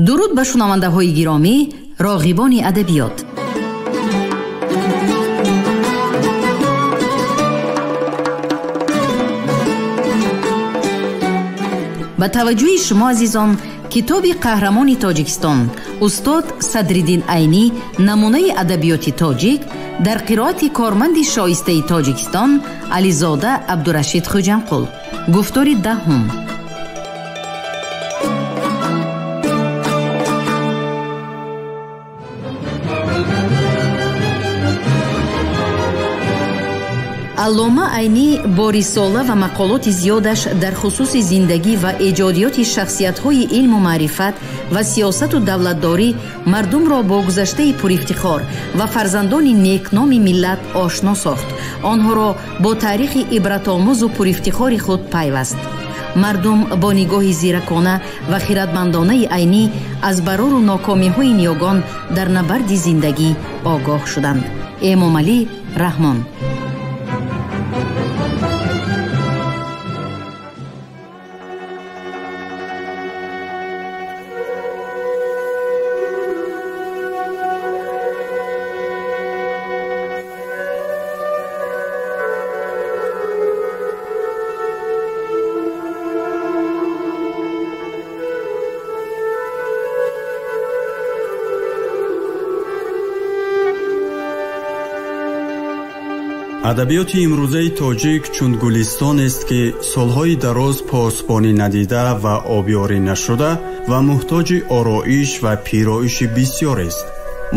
Дуруд ба шунавандаҳои гиромӣ, роғибони адабиёт. Ба таваҷҷӯҳи шумо, азизон, китоби қаҳрамони Тоҷикистон устод Садриддин Айнӣ намунаи адабиёти тоҷик дар қироати корманди шоистаи Тоҷикистон Ализода Абдурашид Хуҷамқул. Гуфтори даҳум. Аллома Айнӣ бо рисола ва мақолоти зиёдаш дар хусуси зиндагӣ ва эҷодиёти шахсиятҳои илму маърифат ва сиёсату давлатдорӣ мардумро бо гузаштаи пурифтихор ва фарзандони некноми миллат ошно сохт, онҳоро бо таърихи ибратомӯзу пурифтихори худ пайваст. Мардум бо нигоҳи зиракона ва хиратмандонаи Айнӣ аз барору нокомиҳои ниёгон дар набарди зиндагӣ огоҳ шуданд. Эмомалӣ Раҳмон. Адабиёти имрӯзаи тоҷик чун гулистонест, ки солҳои дароз посбонӣ надида ва обёрӣ нашуда ва муҳтоҷи ороиш ва пироиши бисёрест.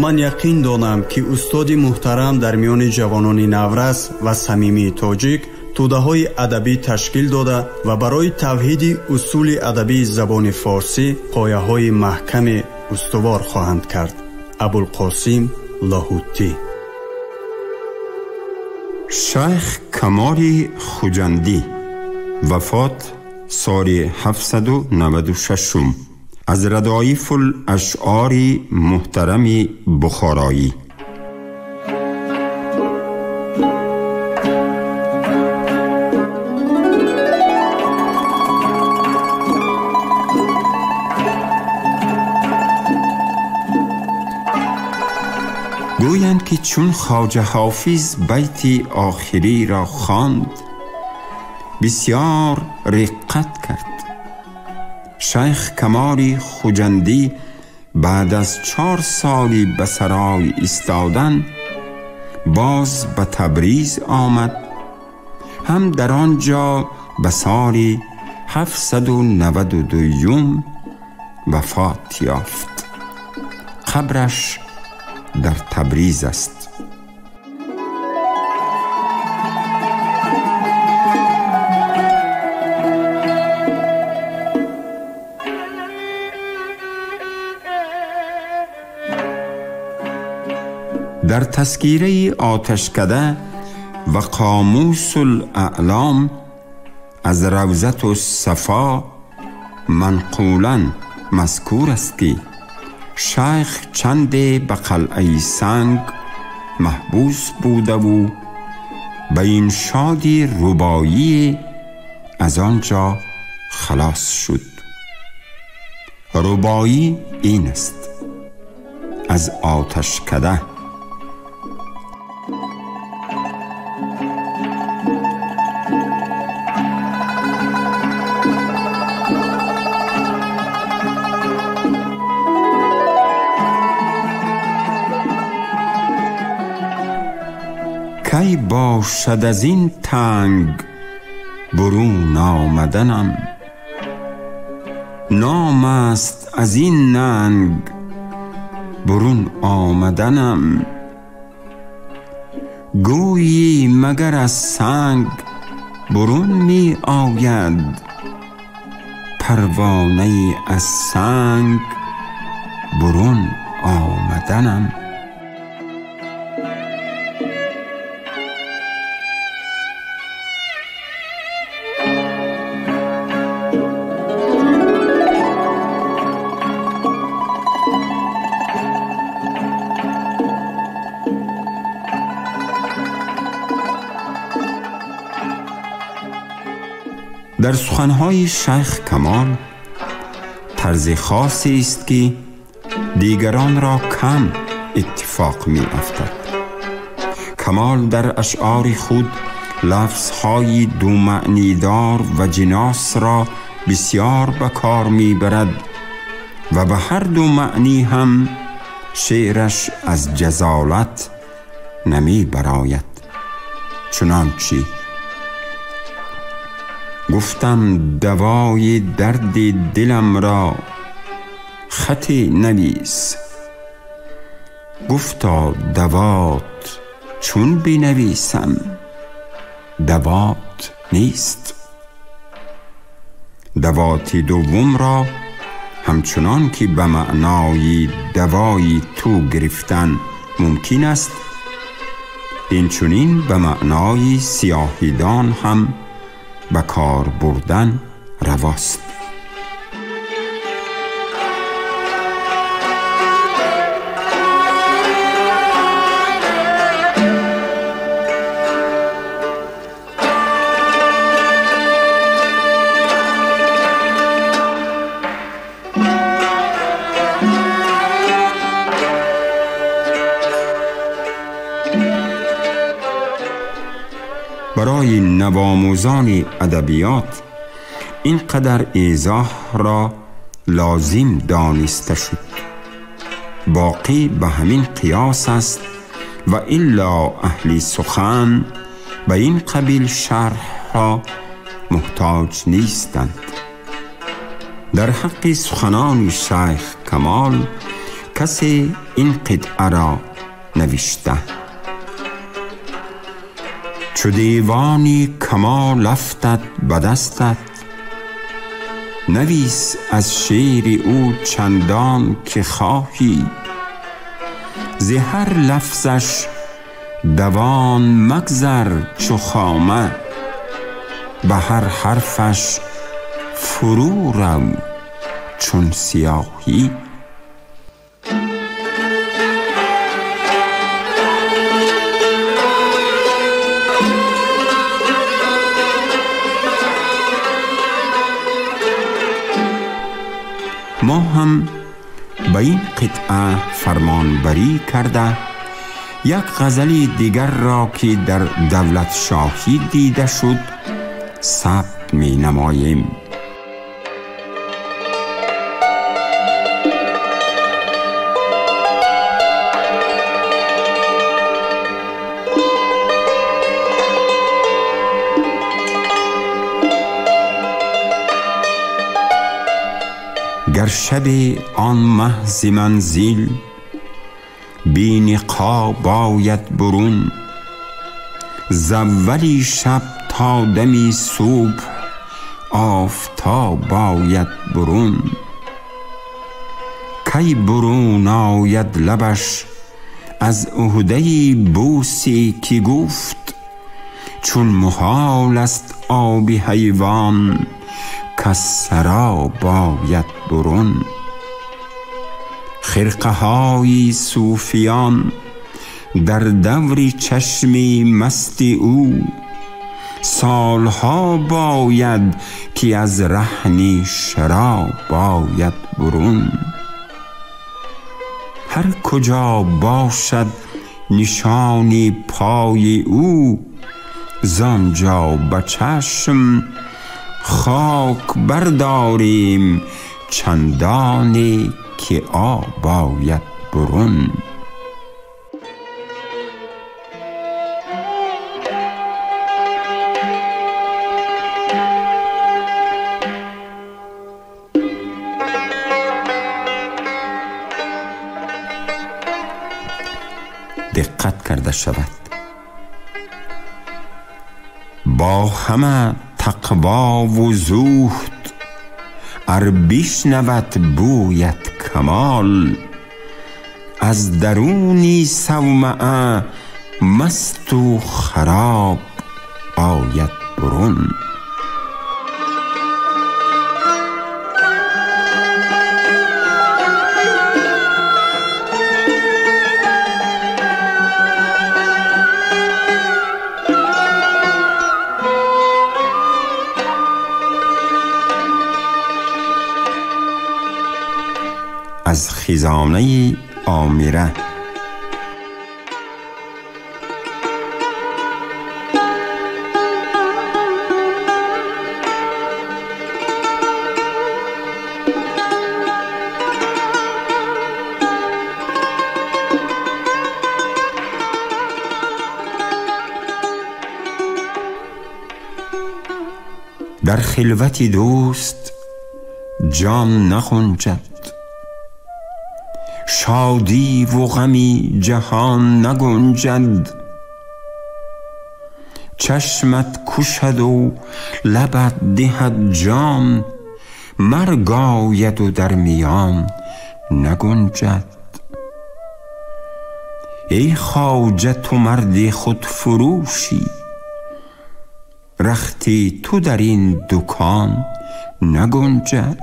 Ман яқин донам, ки устоди муҳтарам дар миёни ҷавонони наврас ва самимии тоҷик тӯдаҳои адабӣ ташкил дода ва барои тавҳиди усули адабии забони форсӣ пояҳои маҳкаме устувор хоҳанд кард. Абулқосим Лоҳутӣ. Шайх Камоли Хуҷандӣ вафот соли 796 аз Радоифул Ашъори муҳтарами Бухороӣ. Гӯянд, ки чун Хоҷа Ҳофиз байти охириро хонд, бисёр риққат кард. Шайх Камоли Хуҷандӣ баъд аз 4 соли ба сарой истодан боз ба Табриз омад. Ҳам дар он ҷо ба соли 792 вафот ёфт. Қабраш дар Табриз аст. Дар тазкираи оташкада ва Қомусул-аълом аз Равзату-ссафо манқулан мазкур аст, ки шайх чанде ба қалъаи санг маҳбус будаву ба иншоди рубоӣ аз он ҷо халос шуд. Рубоӣ ин аст: аз оташкада. Кай бошад аз ин танг бурун омаданам, ном аст аз ин нанг бурун омаданам. Гӯйӣ магар аз санг бурун ми ояд, парвонаи аз санг бурун омаданам. Дар суханҳои Шайх Камол тарзи хосе аст ки дигарон ро кам иттифоқ меафтад. Камол дар ашъори худ лафзҳои думаънидор ва ҷиносро бисёр ба кор мебарад ва ба ҳар ду маънӣ ҳам шеъраш аз ҷазолат намебарояд. Чунончи гуфтам давои дарди диламро хате навис, гуфта давот чун бинависам давот нест. Давоти дуввумро ҳамчунон ки ба маънои давои ту гирифтан мумкин аст, инчунин ба маънои сиёҳидон ҳам ба кор бурдан равост. برای نوآموزان ادبیات اینقدر ایضاح را لازم دانسته شد. باقی به همین قیاس است و الا اهل سخن به این قبیل شرح ها محتاج نیستند. در حق سخنان شیخ کمال کسی این قطعه را نوشته: چو دیوانی کمال افتد به دستت، نویس از شعر او چندان که خواهی. ز هر لفظش دوان مگذر چو خامه، به هر حرفش فرو رو چون سیاهی. ما هم به این قطعه فرمانبری کرده یک غزل دیگر را که در دولت شاهی دیده شد ثبت می نماییم. گر شب آن مه ز منزل بی نقاب آید برون، ز اولی شب تا دمی صبح آفتاب آید برون. کی برون آید لبش از عهده بوسی که گفت، چون محال است آب حیوان کز سراب آید برون. خرقه های صوفیان در دور چشم مست او، سالها باید که از رهن شراب آید برون. هر کجا باشد نشان پای او، زآنجا به چشم خاک برداریم چندانی که آب آید برون. دقت کرده شود. با همه تقوا و زهد ار بشنود بویت کمال، از درونی صومعه مست و خراب آید برون. از خزانه عامره. در خلوت دوست جان نغنجد، شادی و غمی جهان نگنجد. چشمت کشد و لبت دهد جام، مرگ آید و در میان نگنجد. ای خواجه تو مرد خود فروشی، رختی تو در این دکان نگنجد.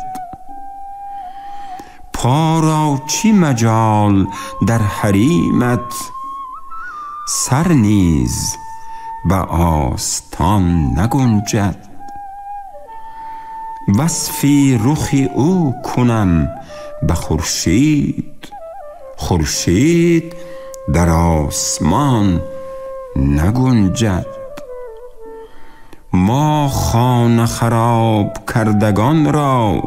پا را چی مجال در حریمت، سر نیز به آستان نگنجد. وصفی رخ او کنم به خورشید، خورشید در آسمان نگنجد. ما خانه خراب کردگان را،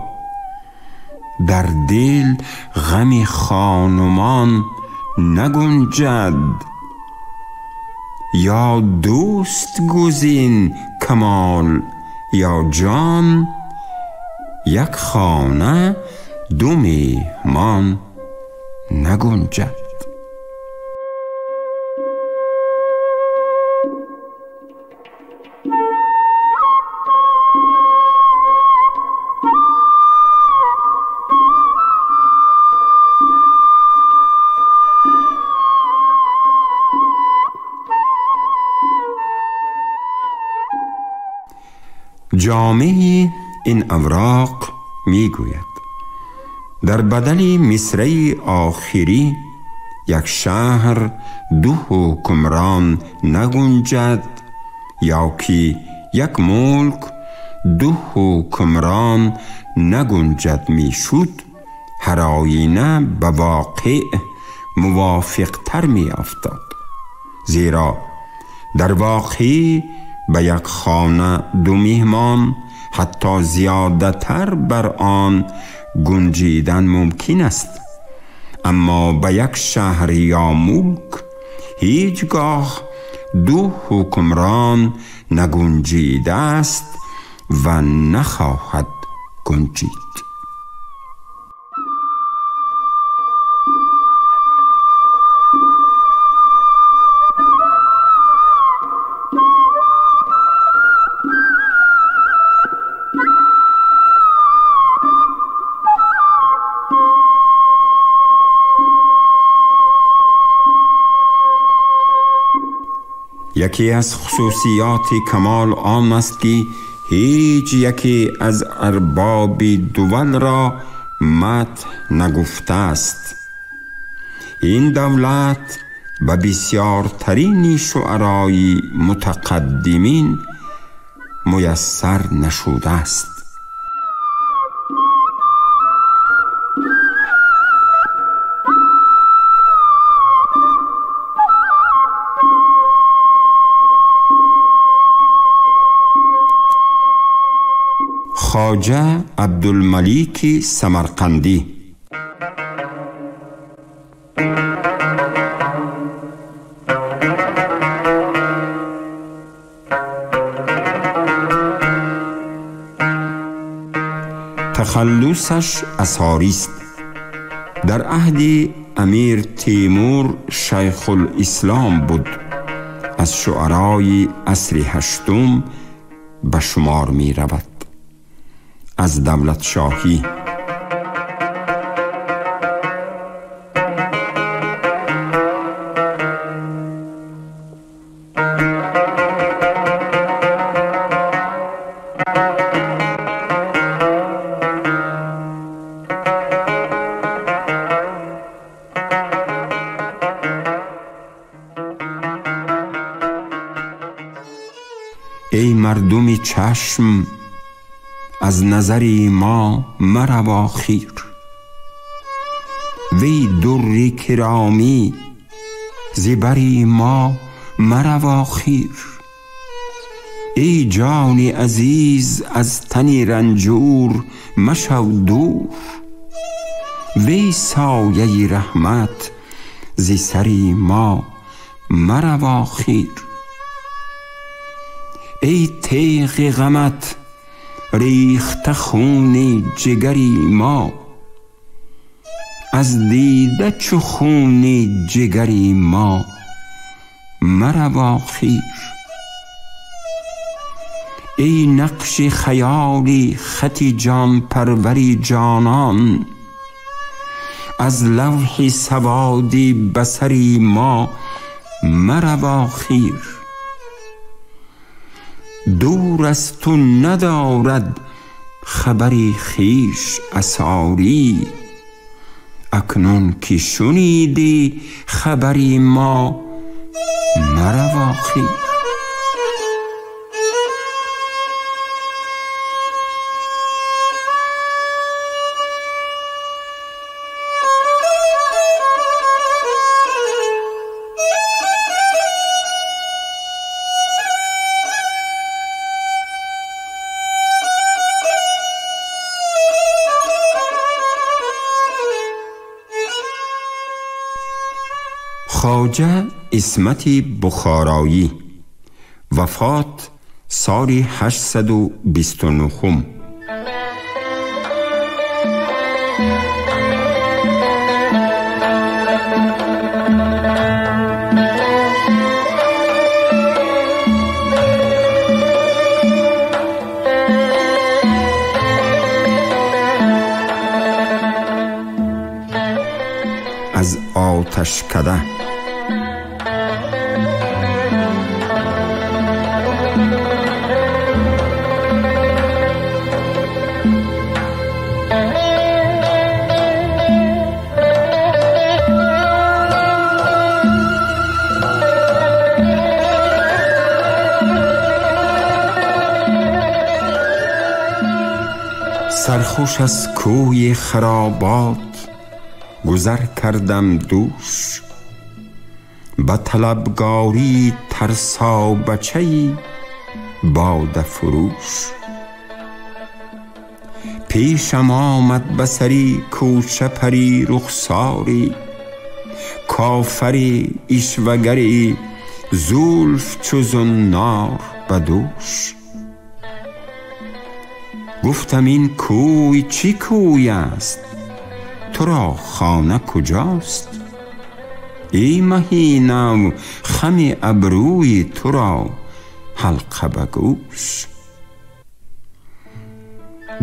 در دل غم خانمان نگنجد. یا دوست گزین کمال یا جان، یک خانه دو میهمان نگنجد. جامعه این اوراق میگوید در بدل مصرع آخری یک شهر دو حکمران نگنجد، یا که یک ملک دو حکمران نگنجد میشد، هر آینه به واقع موافق تر می افتاد. زیرا در واقع به یک خانه دو میهمان حتی زیاده تر بر آن گنجیدن ممکن است، اما به یک شهر یا ملک هیچگاه دو حکمران نگنجیده است و نخواهد گنجید. یکی از خصوصیات کمال آن است که هیچ یکی از ارباب دول را مدح نگفته است. این دولت به بسیارترین شعرای متقدمین میسر نشده است. خواجه عبدالملک سمرقندی. تخلصش اساری است. در عهد امیر تیمور شیخ الاسلام بود. از شعرای عصر هشتم به شمار می رود. از دولت شاهی. ای مردم چشم، از نظر ما مروا خیر. وی در کرامی ز بری ما مرو خیر. ای جان عزیز از تن رنجور مشو دور، وی سایه رحمت ز سری ما مرو خیر. ای تیغ غمت ریخته خون جگری ما، از دیده چو خون جگری ما مرو خیر. ای نقش خیالی خط جان پروری جانان، از لوح سوادی بصری ما مرو خیر. دور از تو ندارد خبری خویش اساری، اکنون که شنیدی خبری ما مرو خیر. خواجه عصمت بخارایی، وفات سال 829. از آتشکده. سرخوش از کوی خرابات گذر کردم دوش، به طلبگاری ترسا بچه‌ای باده فروش. پیشم آمد بسری کوچه پری رخساری، کافری عشوه گری زلف چو زنار بدوش. گفتم این کوی چی کوی است، تو را خانه کجاست؟ ای مهی نو خم ابروی تو را حلقه به گوش.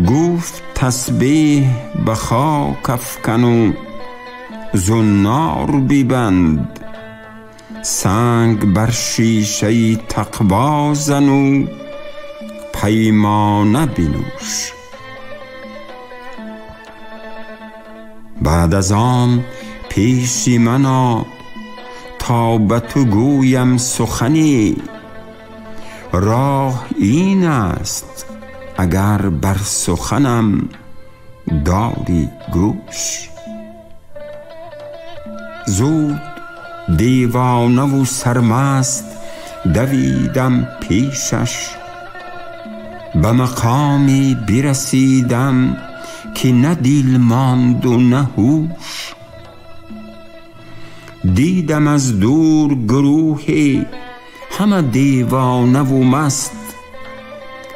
گفت تسبیح به خاک افکن و زنار ببند، سنگ بر شیشه تقوا زن و پیمانه بنوش. بعد از آن پیش من آ تا به تو گویم سخنی، راه این است اگر بر سخنم داری گوش. زود دیوانه و سرمست دویدم پیشش، به مقامی برسیدم که نه دل ماند و نه هوش. دیدم از دور گروهی همه دیوانه و مست،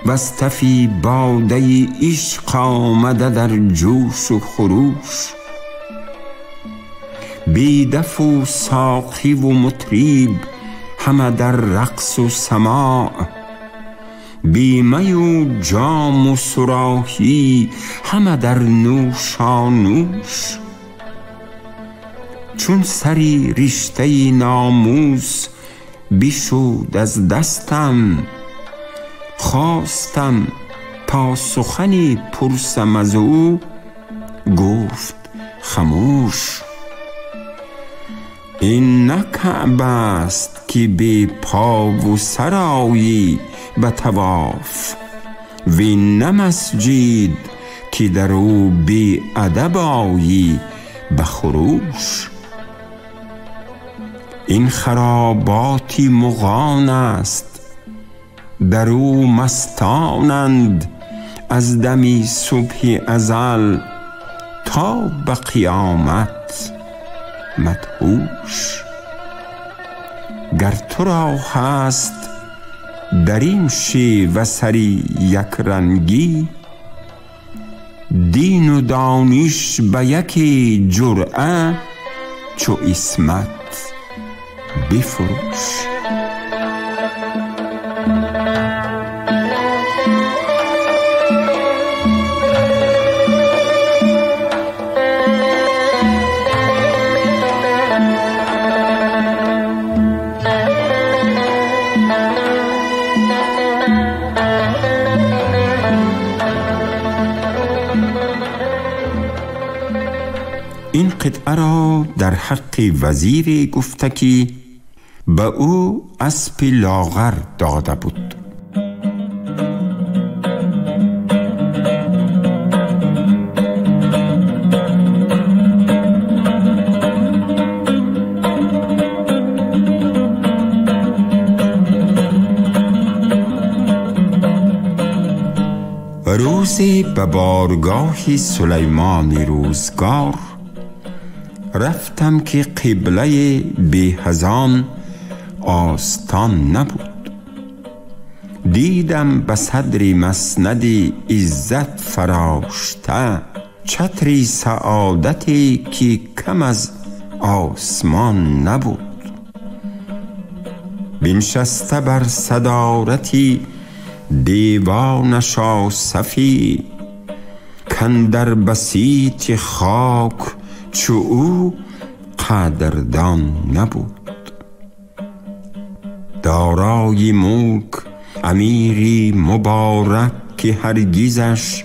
وز تفی باده عشق آمده در جوش و خروش. بی دف و ساقی و مطرب همه در رقص و سماع، بی می و جام و صراحی همه در نوشانوش. چون سری رشته ناموس بشد از دستم، خواستم تا سخنی پرسم از او، گفت خموش. این نه کعبه است که بی پا و سر آیی به طواف، وین نه مسجد که در او بی ادب آیی به خروش. این خراباتی مغان است، در او مستانند از دمی صبح ازل تا به قیامت مدهوش. گر تو را هست در این شیوه سری یک رنگی، دین و دانش به یکی جرعه چو عصمت بفروش. این قطعه را در حق وزیری گفته که به او اسب لاغر داده بود. روزی به بارگاه سلیمان روزگار رفتم که قبله بی‌خزان آستان نبود. دیدم به صدر مسند عزت فراشته، چتری سعادتی که کم از آسمان نبود. بنشسته بر صدارتی دیوانش آصفی، کاندر بسیط خاک چو او قدردان نبود. دارای ملک امیری مبارک که هرگزش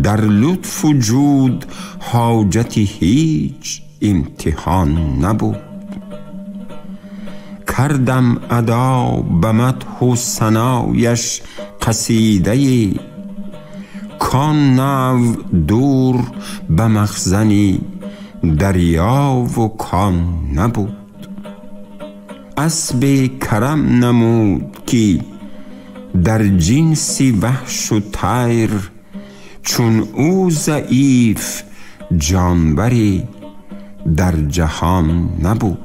در لطف و جود حاجت هیچ امتحان نبود. کردم ادا به مدح و ثنایش قصیده، کان نو دور به مخزنی دریا و کان نبود. اسب کرم نمود که در جنس وحش و طیر، چون او ضعیف جانوری در جهان نبود.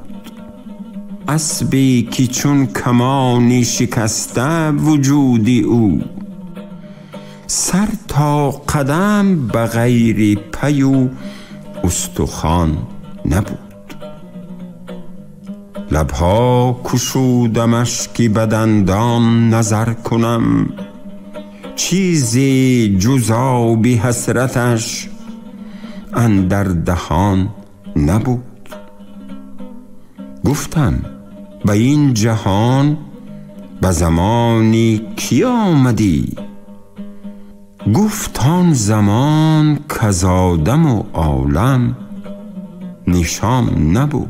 اسبی که چون کمانی شکسته وجودی او، سر تا قدم به غیر پی و استخوان نبود. لبها کشودمش که به دندان نظر کنم، چیزی جز آب حسرتش اندر دهان نبود. گفتم به این جهان به زمانی کی آمدی؟ گفت آن زمان کز آدم و عالم نشان نبود.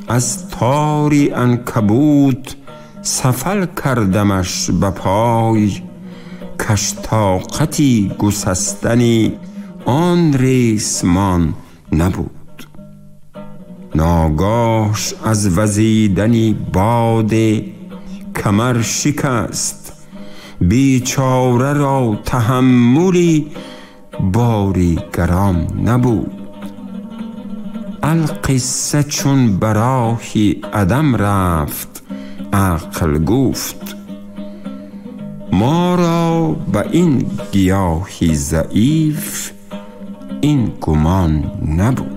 از تاری عنکبوت سفل کردمش به پای، کش طاقتی گسستن آن ریسمان نبود. ناگاهش از وزیدن باد کمر شکست، بیچاره را تحملی باری گران نبود. القصه چون براهی عدم رفت عقل گفت، ما را به این گیاهی ضعیف این گمان نبود.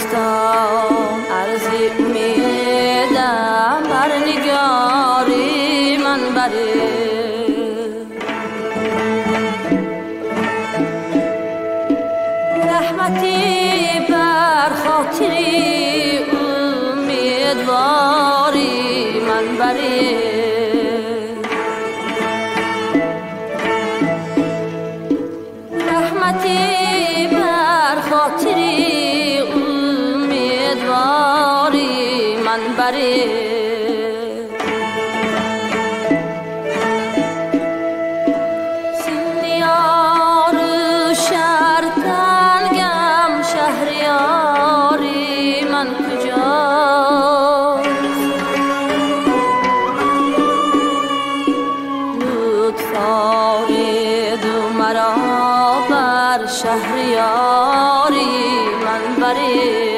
گلستان عرض امیدم بر نگاری من بره رحمتی بر خاطری امیدواری من بره رحمتی بر خاطری امیدواری من بره شهریاری من بری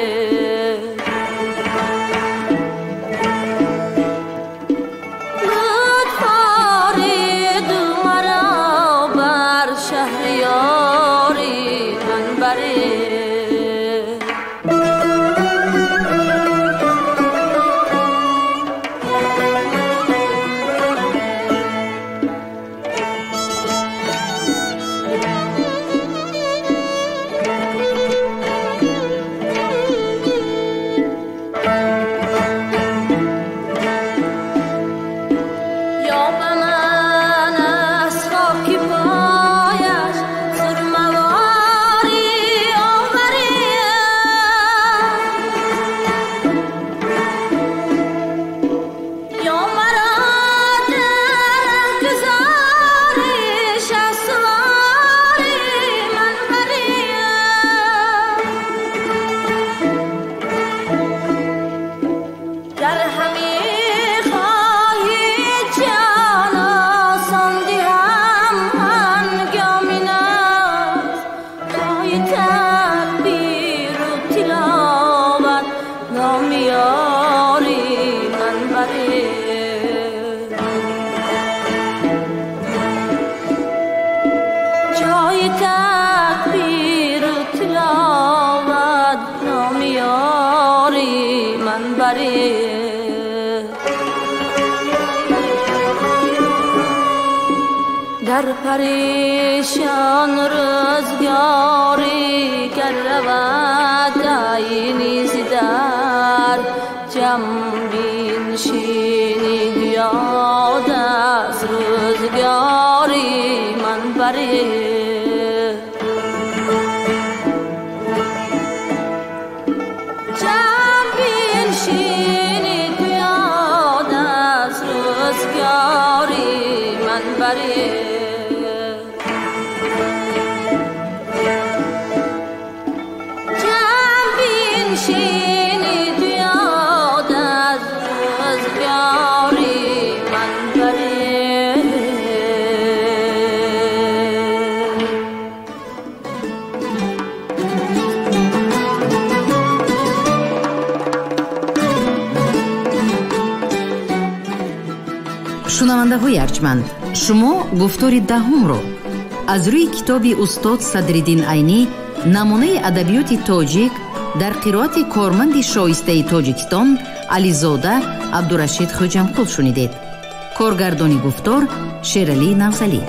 لطف آرید مرا بر شهریاری من بری در پریشان روزگاری گر رود آیینی ز در جم بنشینید یاد از روزگاری من بری جم بنشینید یاد از روزگاری من بری Шунавандаҳои арҷманд, шумо гуфтори даҳумро аз рӯи китоби устод Садриддин Айнӣ намунаи адабиёти тоҷик дар қироати корманди шоистаи Тоҷикистон Ализода Абдурашид Хоҷамқул шунидед. Коргардони гуфтор Шералӣ Навзалӣ.